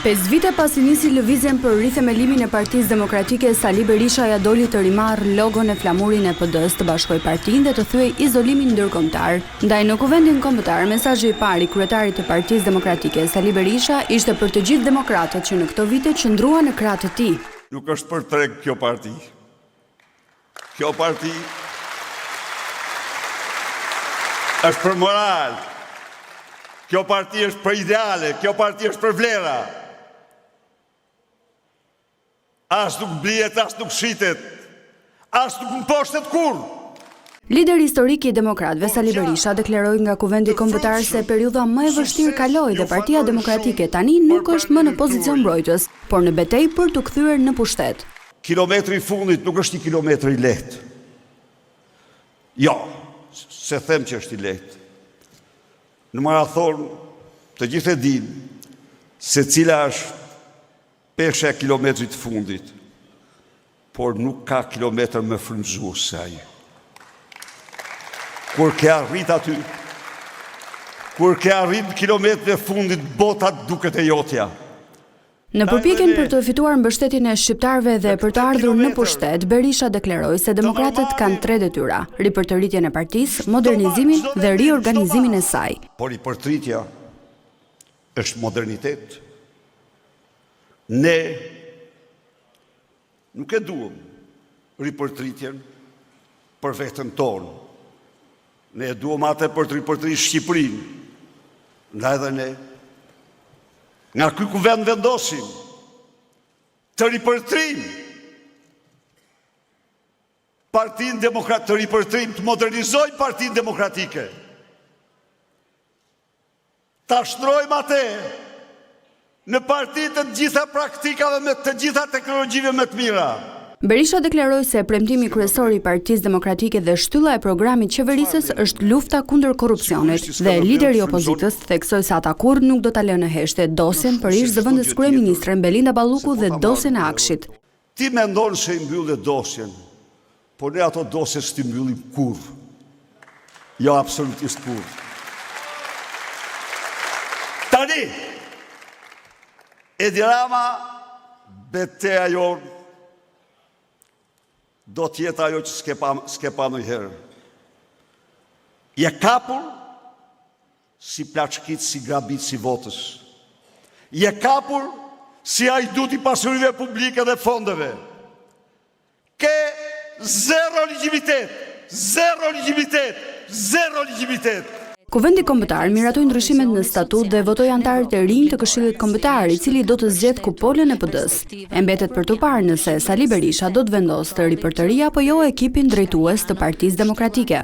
Pesë vite pasi nisi lëvizjen për rithemelimin e Partisë Demokratike, Sali Berisha ia doli të rimarrë logon e flamurin e PD-së, të bashkojë partinë dhe të thyejë izolimin ndërkombëtar. Ndaj në Kuvendin Kombëtar, mesazhi i parë i kryetarit të Partisë Demokratike, Sali Berisha, ishte për të gjithë demokratët që në këto vite qëndruan në krah të tij. Nuk është për treg kjo parti. Kjo parti është për moral. Kjo parti është për ideale, kjo parti është për vlera. As nuk blihet, as nuk shitet, as nuk mposhtet kurrë. Lideri historik i demokratëve, Sali Berisha, deklaroi nga Kuvendi Kombëtar se periudha më e vështirë kaloi dhe Partia Demokratike tani nuk është më në pozicion mbrojtës, por në betejë për t'u kthyer në pushtet. Kilometri i fundit nuk është një kilometër i lehtë. Jo, s'e them që është i lehtë. Në marathonë, të gjithë e dinë se cila është pesha e kilometrit të fundit, por nuk ka kilometër më frymëzues se ai. Kur ke arrit aty, kur ke arrit në kilometrin e fundit, bota duket e jotja. Në përpjekjen për të fituar mbështetjen e shqiptarëve dhe për të ardhur në pushtet, Berisha deklaroi se demokratët kanë tre detyra, ripërtëritjen e partisë, modernizimin dhe riorganizimin e saj. Por ripërtëritja është modernitet. Ne nuk e duam ripërtëritjen për veten tonë. Ne e duam atë për të ripërtërirë Shqipërinë. Ndaj dhe ne nga ky kuvend vendosim të ripërtërijmë Partinë Demokratike, të ripërtërijmë, të modernizojmë Partinë Demokratike. Ta shndërrojmë atë në parti të të gjitha praktikave me të gjitha teknologjive më të mira. Berisha deklaroi se premtimi kryesor i Partisë Demokratike dhe shtylla e programit qeverisës është lufta kundër korrupsionit dhe lideri i opozitës theksoi se ata kurrë nuk do ta lënë në heshtje dosjen për ish-zëvendëskryeministren Belinda Balluku dhe dosjen e AKSHI-t. Ti mendon se i mbylle dosjen, por ne ato dosje s't'i mbyllim kurrë. Jo, absolutisht kurrë. Tani, Edi Rama, beteja jonë, do të jetë ajo që s'ke pa, s'ke pa ndonjëherë. Je kapur si plaçkitës, si grabitës i votës. Je kapur si hajdut i pasurive publike dhe fondeve. Ke zero legjitimitet, zero legjitimitet, zero legjitimitet. Kuvendi Kombëtar miratoi ndryshimet në statut dhe votoi anëtarët e rinj të Këshillit Kombëtar, i cili do të zgjedhë kupolën e PD-së. E mbetet për t'u parë nëse Sali Berisha do të vendosë të ripërtërijë apo jo ekipin drejtues të Partisë Demokratike.